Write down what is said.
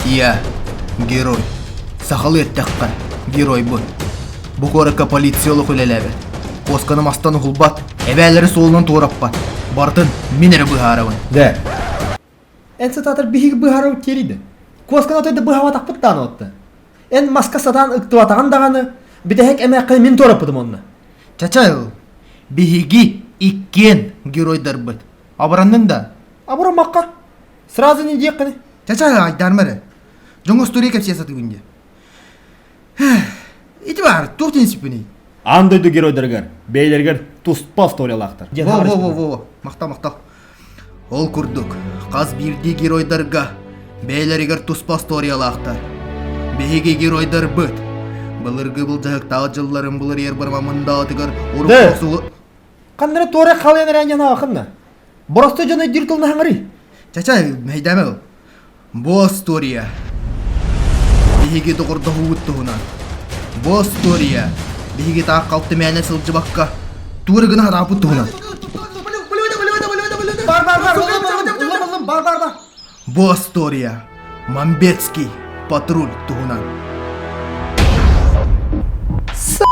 Я герой. Сахалыы эттэххэ, геройбун. Бу куоракка полиция олох үлэлээбэт. Куосканы мастан уһулбат, эбээлэри суолунан туораппат. Барытын мин эрэ быһаарабын. Дэ. Эн сатаатар биһиги быһаарабыт диэрийдэ. Куосканы отой да быһаабатахпыт даҕаны отта. Эн маска сатаан ыктыбатаҕын даҕаны, бүтэһик эмээххин мин туораппытым онно. Чача, биһиги иккиэн геройдарбыт. Абыраннын да? Абыраммакка. Сразу не диэххини. Чача, айдаарма эрэ. Дьоҥҥо история кэпсиэ сатыыбын дии. Ити баар, туох диэн сиппиний? Аан дойду геройдарыгар бэйэлэригэр туспа историялаахтар. Во-во-во-во, махтал, махтал. Ол курдук, хас биирдии геройдарга бэйэлэригэр туспа историялаахтар. Биһиги геройдарбыт былыргы былдьаһыктаах дьылларын былырыйар бармамындаатыгар урукку Ханна эрэ туора халыйан эрэ аньанаахынна. Боростуой дьон өйдүүр тылын аһаҥарый. Чача, мэһэйдээмэ ыл. Бу остуоруйа биһиги доҕордоһуубут туһунан. Бу остуоруйа биһиги таах халты мээнэ сылдьыбакка тугу эрэ гына сатаабыт туһунан. Бар бар бар ыллым ыллым бар бар бар. Бу остуоруйа Мамбетский патруль туһунан. С***.